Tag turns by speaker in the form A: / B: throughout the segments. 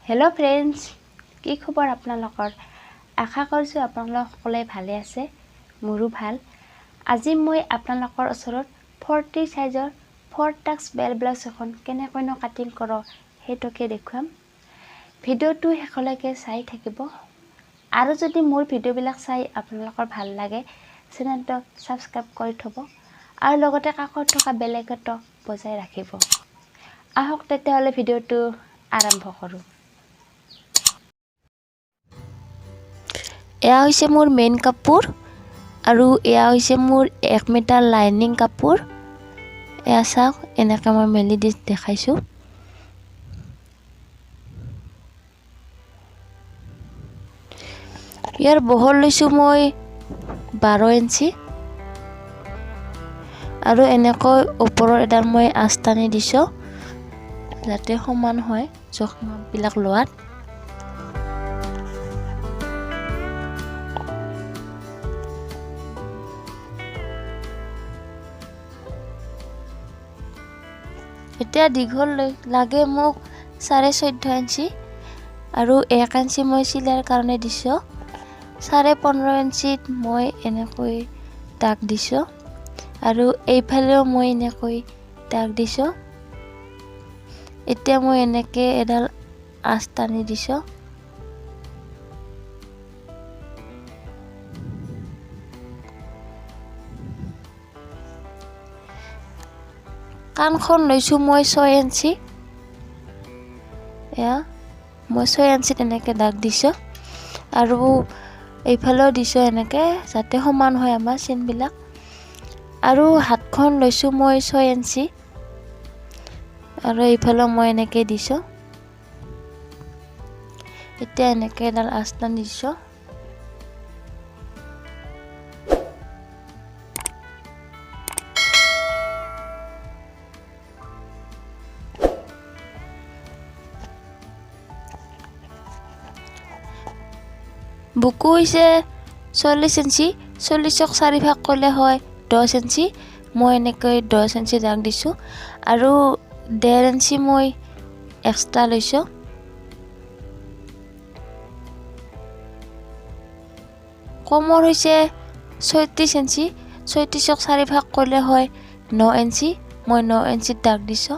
A: Hello' friends, কি খবৰ আপোনালোকৰ? আশা কৰিছোঁ আপোনালোক সকলোৱে ভালে আছে, মোৰো ভাল। আজি মই আপোনালোকৰ ওচৰত 40 চাইজৰ 4 টাক্স বেল ব্লাউজ এখন কেনেকৈনো কাটিং কৰোঁ সেইটোকে দেখুৱাম। ভিডিঅ'টো শেষলৈকে চাই থাকিব আৰু যদি মোৰ ভিডিঅ'বিলাক চাই আপোনালোকৰ ভাল লাগে চেনেলটো ছাবস্ক্ৰাইব কৰি থ'ব আৰু লগতে কাষত থকা বেল আইকনটো বজাই ৰাখিব। আহক তেতিয়াহ'লে ভিডিঅ'টো আৰম্ভ কৰোঁ। এয়া হৈছে মোৰ মেইন কাপোৰ আৰু এয়া হৈছে মোৰ 1 মিটাৰ লাইনিং কাপোৰ। এয়া চাওক, এনেকৈ মই মেলি দি দেখাইছোঁ। ইয়াৰ বহল লৈছোঁ মই 12 ইঞ্চি আৰু এনেকৈ ওপৰৰ এডাল মই আঁচ টানি দিছোঁ যাতে সমান হয় জোখ মাপবিলাক লোৱাত। এতিয়া দীঘল লাগে মোক 14.5 ইঞ্চি আৰু 1 ইঞ্চি মই চিলাইৰ কাৰণে দিছোঁ। 15.5 ইঞ্চিত মই এনেকৈ দাগ দিছোঁ আৰু এইফালেও মই এনেকৈ দাগ দিছোঁ। এতিয়া মই এনেকৈ এডাল আঁচ টানি দিছোঁ। কাণখন লৈছোঁ মই 6 ইঞ্চি। এয়া মই 6 ইঞ্চিত এনেকৈ দাগ দিছোঁ আৰু এইফালেও দিছোঁ এনেকৈ যাতে সমান হয় আমাৰ চিনবিলাক। আৰু হাতখন লৈছোঁ মই 6 ইঞ্চি আৰু এইফালেও মই এনেকৈ দিছোঁ। এতিয়া এনেকৈ এডাল আঁচ টানি দিছোঁ। বুকু হৈছে 40 ইঞ্চি, 40ক 4 ভাগ কৰিলে হয় 10 ইঞ্চি। মই এনেকৈ 10 ইঞ্চি দাগ দিছোঁ আৰু 1.5 ইঞ্চি মই এক্সট্ৰা লৈছোঁ। কোমৰ হৈছে 36 ইঞ্চি, 36ক 4 ভাগ কৰিলে হয় 9 ইঞ্চি। মই 9 ইঞ্চিত দাগ দিছোঁ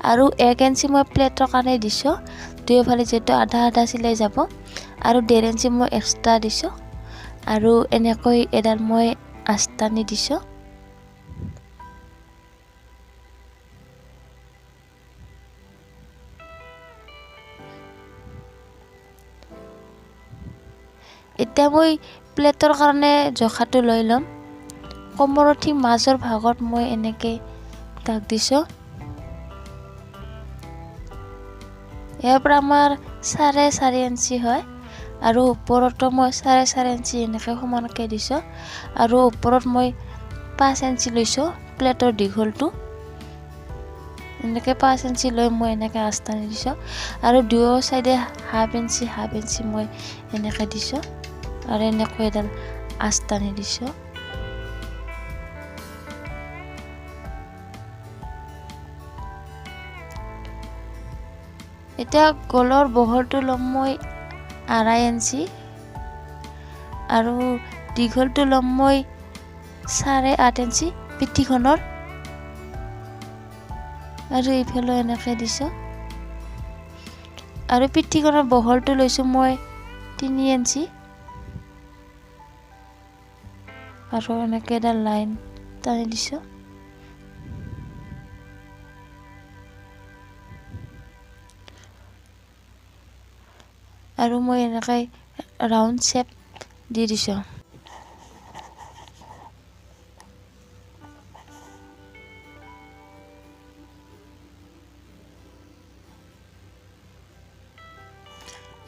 A: আৰু 1 ইঞ্চি মই প্লেটৰ কাৰণে দিছোঁ, দুয়োফালে যিহেতু আধা আধা চিলাই যাব। আৰু 1.5 ইঞ্চি মই এক্সট্ৰা দিছোঁ আৰু এনেকৈ এডাল মই আঁচ টানি দিছোঁ। এতিয়া মই প্লেটৰ কাৰণে জোখাটো লৈ ল'ম। কোমৰৰ ঠিক মাজৰ ভাগত মই এনেকৈ দাগ দিছোঁ। ইয়াৰ পৰা আমাৰ 4.5 ইঞ্চি হয় আৰু ওপৰতো মই 4.5 ইঞ্চি এনেকৈ সমানকৈ দিছোঁ আৰু ওপৰত মই 5 ইঞ্চি লৈছোঁ প্লেটৰ দীঘলটো। এনেকৈ 5 ইঞ্চি লৈ মই এনেকৈ আঁচ টানি দিছোঁ আৰু দুয়ো চাইডে হাফ ইঞ্চি মই এনেকৈ দিছোঁ আৰু এনেকৈ এডাল আঁচ টানি দিছোঁ। এতিয়া গলৰ বহলটো ল'ম মই 2.5 ইঞ্চি আৰু দীঘলটো ল'ম মই 8.5 ইঞ্চি পিঠিখনৰ আৰু এইফালেও এনেকৈ দিছোঁ। আৰু পিঠিখনৰ বহলটো লৈছোঁ মই 3 ইঞ্চি আৰু এনেকৈ এডাল লাইন টানি দিছোঁ। আৰু মই এনেকৈ ৰাউণ্ড শ্বেপ দি দিছোঁ।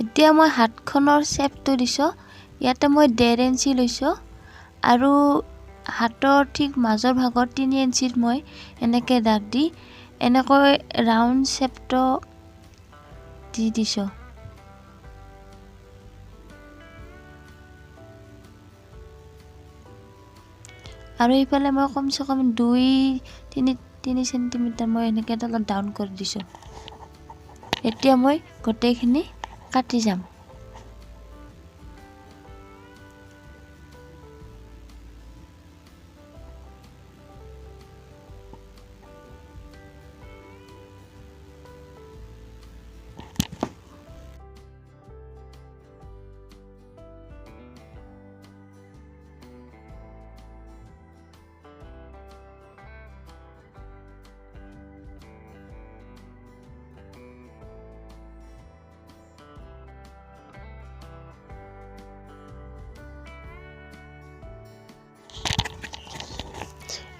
A: এতিয়া মই হাতখনৰ শ্বেপটো দিছোঁ। ইয়াতে মই 1.5 ইঞ্চি লৈছোঁ আৰু হাতৰ ঠিক মাজৰ ভাগত 3 ইঞ্চিত মই এনেকৈ দাগ দি এনেকৈ ৰাউণ্ড শ্বেপটো দি দিছোঁ। আৰু এইফালে মই কমচে কম 2-3 চেণ্টিমিটাৰ মই এনেকৈ তলত ডাউন কৰি দিছোঁ। এতিয়া মই গোটেইখিনি কাটি যাম।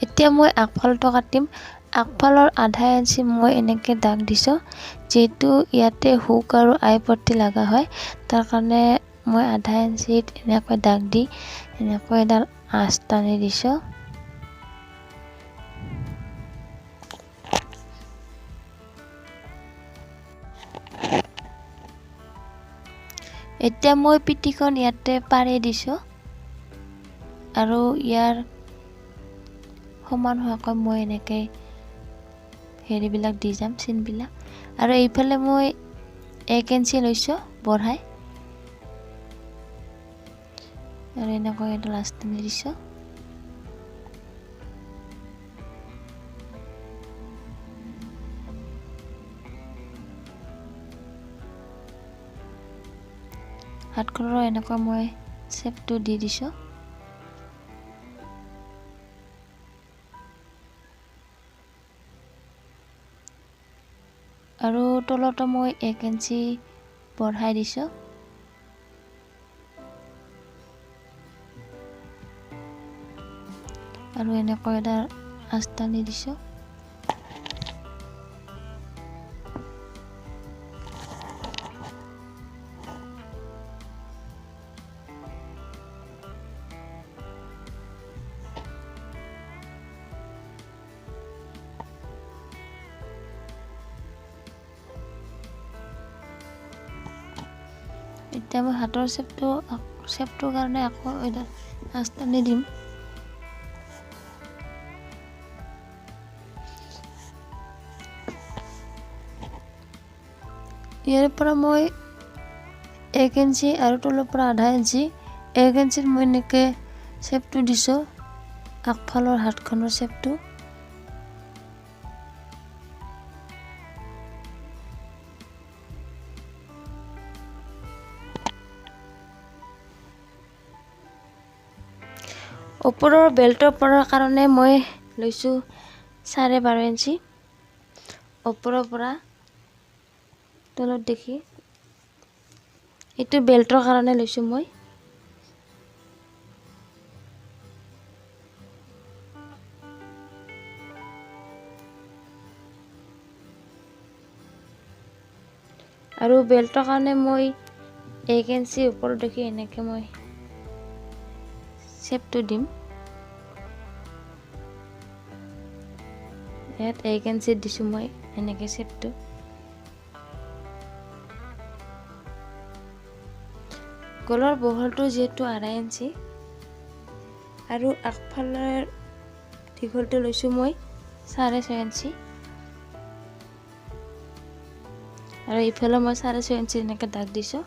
A: এতিয়া মই আগফালটো কাটিম। আগফালৰ আধা ইঞ্চি মই এনেকৈ দাগ দিছোঁ, যিহেতু ইয়াতে হুক আৰু আই পট্টি লগা হয়, তাৰ কাৰণে মই আধা ইঞ্চিত এনেকৈ দাগ দি এনেকৈ এডাল আঁচ টানি দিছোঁ। এতিয়া মই পিঠিখন ইয়াতে পাৰি দিছোঁ আৰু ইয়াৰ সমান হোৱাকৈ মই এনেকৈ হেৰিবিলাক দি যাম, চিনবিলাক। আৰু এইফালে মই 1 ইঞ্চি লৈছোঁ বঢ়াই আৰু এনেকৈ এডাল আঁচ টানি দিছোঁ। হাতখনৰো এনেকৈ মই চেপটো দি দিছোঁ। আৰু তলতো মই 1 ইঞ্চি বঢ়াই দিছোঁ। আৰু এনেকৈ এটা আঁচ টানি দিছোঁ। এতিয়া মই হাতৰ চেপটোৰ কাৰণে আকৌ এডাল আঁচ টানি দিম। ইয়াৰ পৰা মই 1 ইঞ্চি আৰু তলৰ পৰা আধা ইঞ্চি, 1 ইঞ্চিত মই এনেকৈ চেপটো দিছোঁ, আগফালৰ হাতখনৰ চেপটো। ওপৰৰ বেল্টৰ পৰাৰ কাৰণে মই লৈছোঁ 12.5 ইঞ্চি, ওপৰৰ পৰা তলত দেখি। এইটো বেল্টৰ কাৰণে লৈছোঁ মই। আৰু বেল্টৰ কাৰণে মই 1 ইঞ্চি ওপৰত দেখি এনেকৈ মই চেপটো দিম। ইয়াত 1 ইঞ্চিত দিছোঁ মই এনেকৈ চেপটো। গলৰ বহলটো যিহেতু 2.5 ইঞ্চি আৰু আগফালৰ দীঘলটো লৈছোঁ মই 6.5 ইঞ্চি আৰু ইফালে মই 6.5 ইঞ্চি এনেকৈ দাগ দিছোঁ।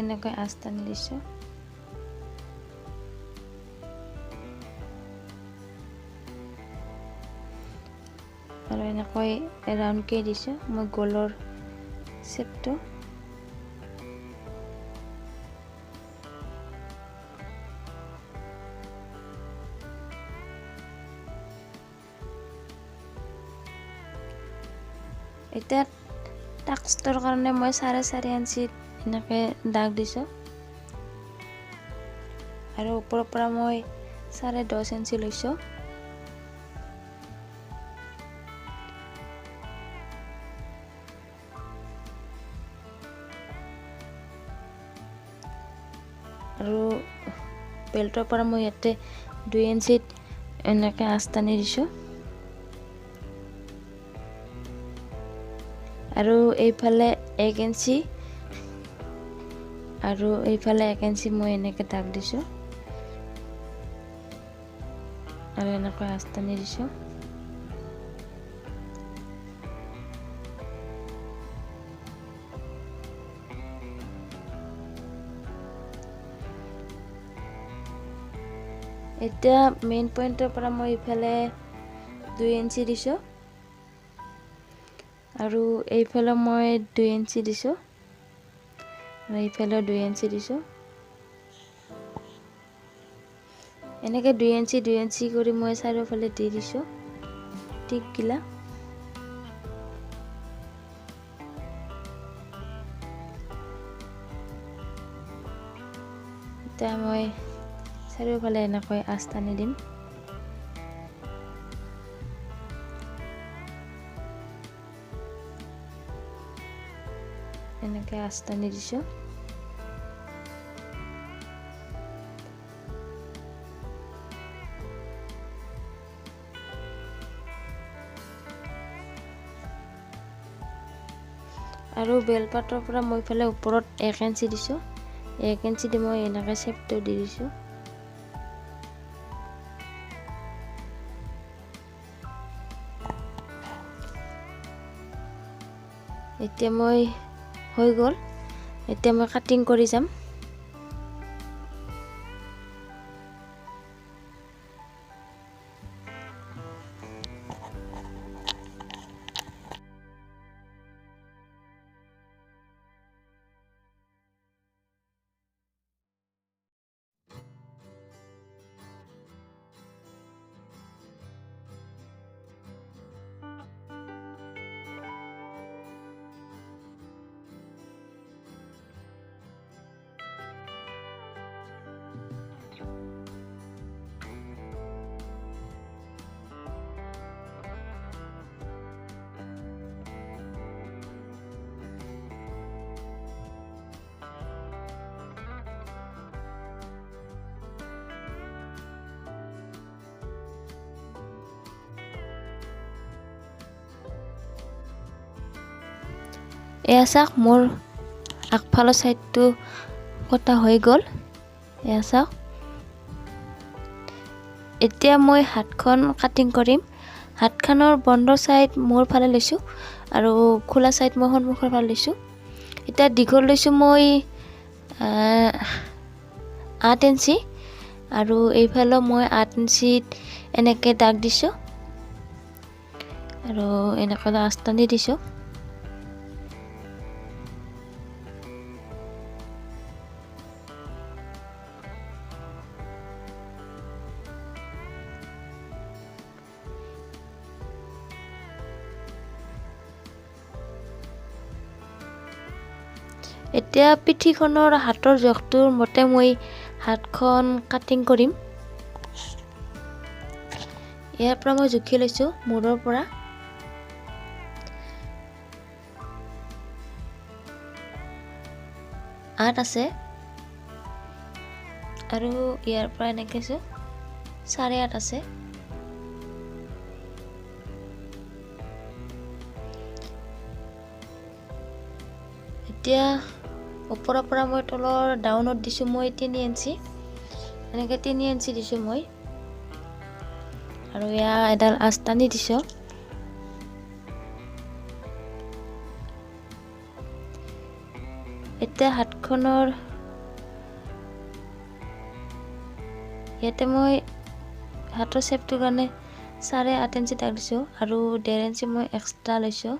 A: এনেকৈ আঁচ টানি দিছোঁ। আৰু এনেকৈ ৰাউণ্ডকৈ দিছোঁ মই গলৰ চেপটো। এতিয়া টাক্সটোৰ কাৰণে মই 4.5 ইঞ্চিত এনেকৈ দাগ দিছোঁ আৰু ওপৰৰ পৰা মই 10.5 ইঞ্চি লৈছোঁ। আৰু বেল্টৰ পৰা মই ইয়াতে 2 ইঞ্চিত এনেকৈ আঁচ টানি দিছোঁ। আৰু এইফালে 1 ইঞ্চি আৰু এইফালে 1 ইঞ্চি মই এনেকৈ দাগ দিছোঁ আৰু এনেকৈ আঁচ টানি দিছোঁ। এতিয়া মেইন পইণ্টৰ পৰা মই ইফালে 2 ইঞ্চি দিছোঁ আৰু এইফালে মই 2 ইঞ্চি দিছোঁ আৰু এইফালে 2 ইঞ্চি দিছোঁ। এনেকৈ 2 ইঞ্চি 2 ইঞ্চি কৰি মই চাৰিওফালে দি দিছোঁ টিকগিলা। এতিয়া মই চাৰিওফালে এনেকৈ আঁচ টানি দিম। এনেকৈ আঁচ টানি দিছোঁ। আৰু বেলপাতৰ পৰা মই ইফালে ওপৰত 1 ইঞ্চি দিছোঁ। 1 ইঞ্চি দি মই এনেকৈ চেপটো দি দিছোঁ। এতিয়া মই হৈ গ'ল। এতিয়া মই কাটিং কৰি যাম। এয়া চাওক, মোৰ আগফালৰ ছাইডটো কটা হৈ গ'ল। এয়া চাওক, এতিয়া মই হাতখন কাটিং কৰিম। হাতখনৰ বন্ধ ছাইড মোৰ ফালে লৈছোঁ আৰু খোলা ছাইড মই সন্মুখৰ ফালে লৈছোঁ। এতিয়া দীঘল লৈছোঁ মই 8 ইঞ্চি আৰু এইফালেও মই 8 ইঞ্চিত এনেকৈ দাগ দিছোঁ আৰু এনেকৈ আঁচ টানি দিছোঁ। এতিয়া পিঠিখনৰ হাতৰ জোখটোৰ মতে মই হাতখন কাটিং কৰিম। ইয়াৰ পৰা মই জুখি লৈছোঁ মূৰৰ পৰা। আঠ আছে আৰু ইয়াৰ পৰা এনেকৈ 8.5 আছে। এতিয়া ওপৰৰ পৰা মই তলৰ ডাউনত দিছোঁ মই 3 ইঞ্চি, এনেকৈ 3 ইঞ্চি দিছোঁ মই আৰু এয়া এডাল আঁচ টানি দিছোঁ। এতিয়া হাতখনৰ ইয়াতে মই হাতৰ চেপটোৰ কাৰণে 8.5 ইঞ্চি দাগ দিছোঁ আৰু 1.5 ইঞ্চি মই এক্সট্ৰা লৈছোঁ।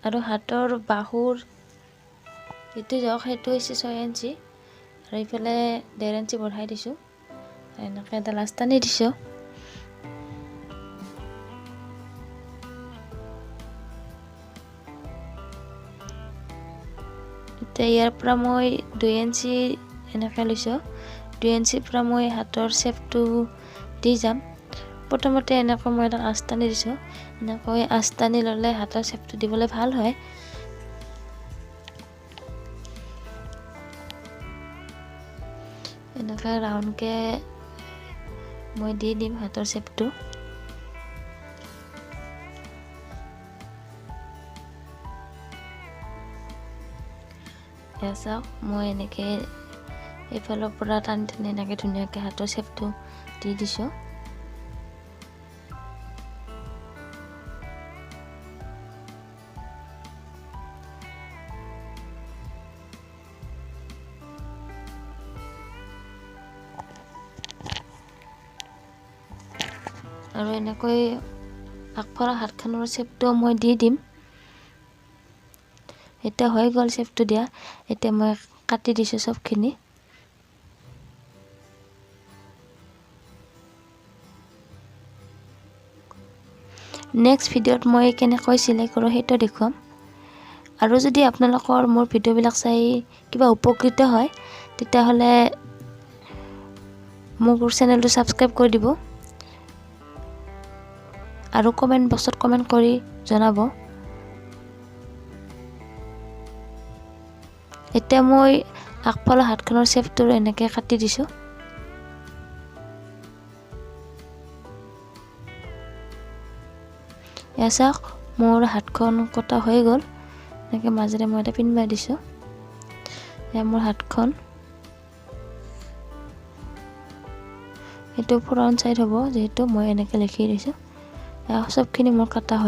A: আৰু হাতৰ বাহুৰ যিটো জোখ সেইটো হৈছে 6 ইঞ্চি আৰু ইফালে 1.5 ইঞ্চি বঢ়াই দিছোঁ। এনেকৈ এডাল আঁচ টানি দিছোঁ। এতিয়া ইয়াৰ পৰা মই 2 ইঞ্চি এনেকৈ লৈছোঁ। 2 ইঞ্চিৰ পৰা মই হাতৰ চেপটো দি যাম। প্ৰথমতে এনেকৈ মই এডাল আঁচ টানি দিছোঁ। এনেকৈ আঁচ টানি ল'লে হাতৰ চেপটো দিবলৈ ভাল হয়। এনেকৈ ৰাউণ্ডকৈ মই দি দিম হাতৰ চেপটো। এয়া চাওক, মই এনেকৈ এইফালৰ পৰা টানি টানি এনেকৈ ধুনীয়াকৈ হাতৰ শ্বেপটো দি দিছোঁ। আৰু এনেকৈ আগফালৰ হাতখনৰ শ্বেপটো মই দি দিম। এতিয়া হৈ গ'ল শ্বেপটো দিয়া। এতিয়া মই কাটি দিছোঁ চবখিনি। নেক্সট ভিডিঅ'ত মই কেনেকৈ চিলাই কৰোঁ সেইটো দেখুৱাম। আৰু যদি আপোনালোকৰ মোৰ ভিডিঅ'বিলাক চাই কিবা উপকৃত হয়, তেতিয়াহ'লে মোৰ চেনেলটো ছাবস্ক্ৰাইব কৰি দিব আৰু কমেণ্ট বক্সত কমেণ্ট কৰি জনাব। এতিয়া মই আগফালৰ হাতখনৰ শ্বেপটো এনেকৈ কাটি দিছোঁ। এয়া চাওক, মোৰ হাতখন কটা হৈ গ'ল। এনেকৈ মাজেৰে মই এটা পিন মাৰি দিছোঁ। এয়া মোৰ হাতখন, এইটো ফ্ৰণ্ট চাইড হ'ব, যিহেতু মই এনেকৈ লিখি দিছোঁ। এয়া চবখিনি মোৰ কটা হৈ